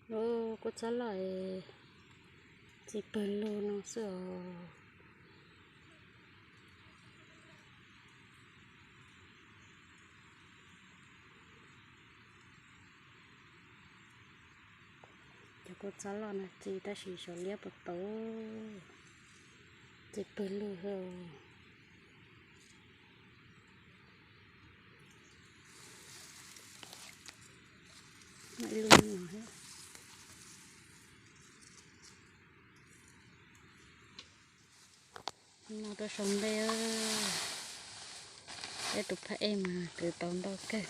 Ub, kua txob loj es txi pawg lug no xwb os. Cov kua txob loj no txi tab sis saum liab puas tau, txi pawg lug xwb. Muaj ib lub no thiab. No tuaj sau nplej, peb tus phab ej mas kwv tau ntau kawg.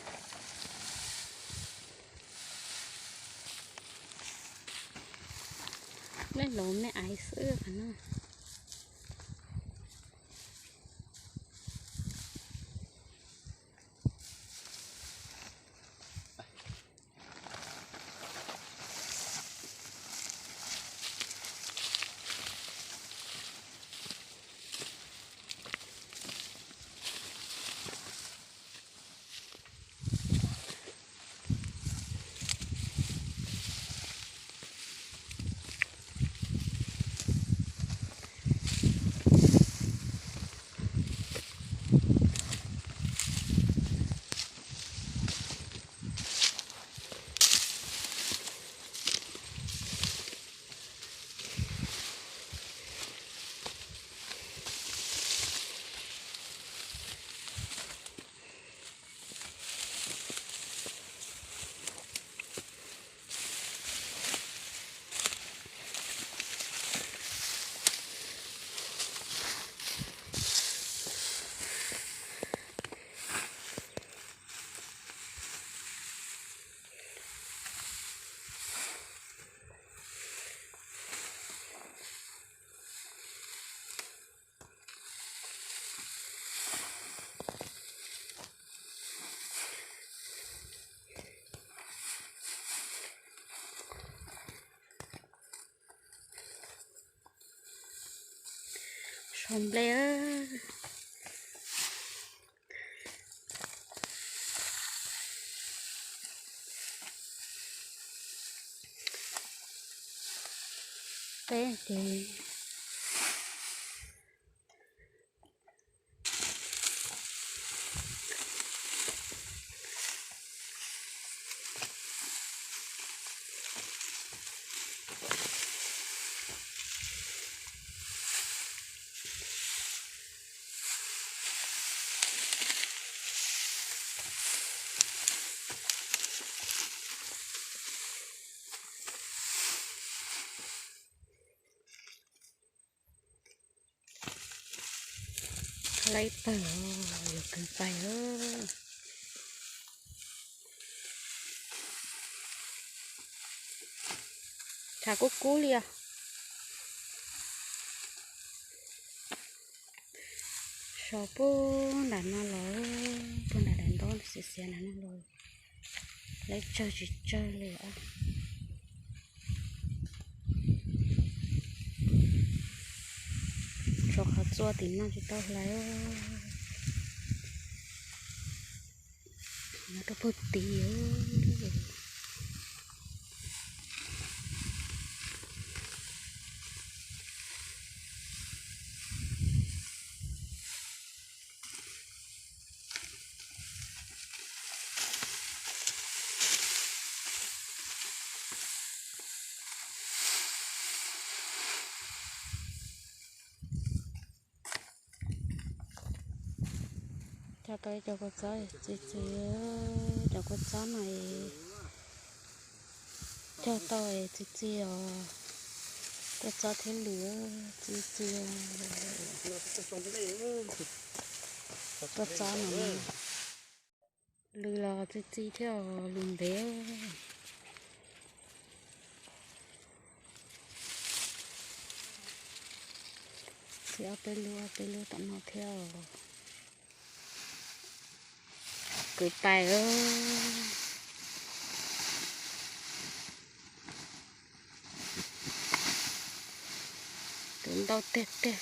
Nplej los me aiv xwb no. Sau nplej. Peb ces Laib tawg, yuav kawg pais. Tshav kub kub li os. Sau puag nram no los, puag nram daim ntaub xiav xiav nram no los, laib tsawg tsis tsawg li os. Tshuav qhov txua tim no tsis tau hlais. Nyob rau puag tid. Cog tau ib co kua txob txi txiv, cov kua txob no cog tau txi txiv os. Kua txob thiab lws txi txiv. Kua txob no lws los txi txiv thiab lws ntev. Txiv ob peb lub ob peb lub tom no thiab. Kwv pais. Tus ntau tiag tiag.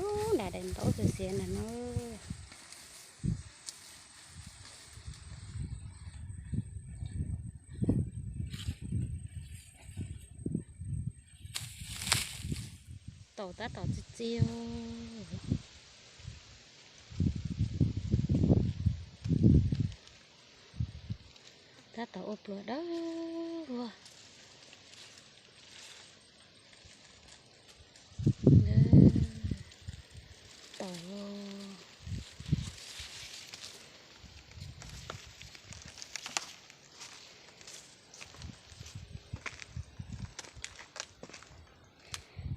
Ub, nram daim ntaub xiav xiav ntawm no. Taum tab tom txi txi. Tab tom ua pluas dawb vog. Taum.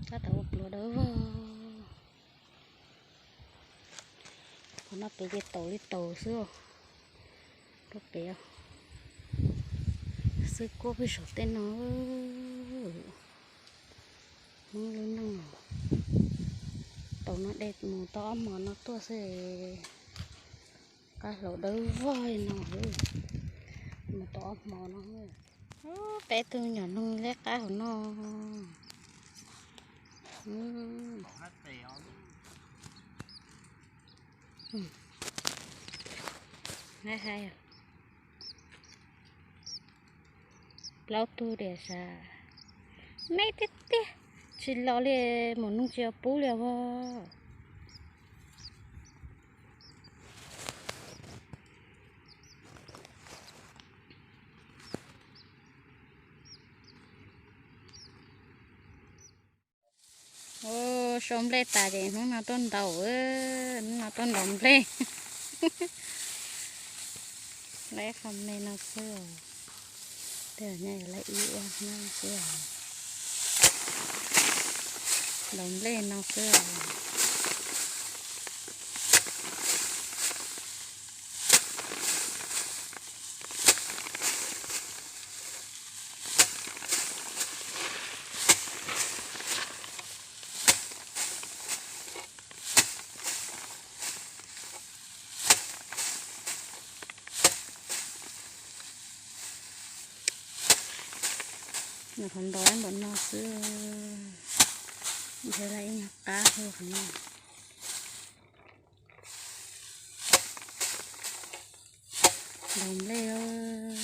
Tab tom ua pluas dawb vog. Qhov no pem ces taum li taum xwb. Rau pem xwb, kuaj pem saum tej no. Hmoob lub neej, taum no de mus tau ob hmo no tuaj xwb. Qab hlaus dawb vog li no, mus tau ob hmo no. Peb tug me nyuam noog liab qab hauv no. Plaub tug diam sas, me tiag tiag, tsis los li, mus noog tsis pub li os. Ua, sau nplej tas ces hnub no tuaj ntaus, hnub no tuaj ntaus nplej. Lawv qho me no xwb, tej zaum nyob lawv ib ua no xwb, ntaus nplej no xwb. Nws qhov ntau npaum no xwb, ntshe lawv ib nyuag qab hwj qhov no. Ntaus nplej os.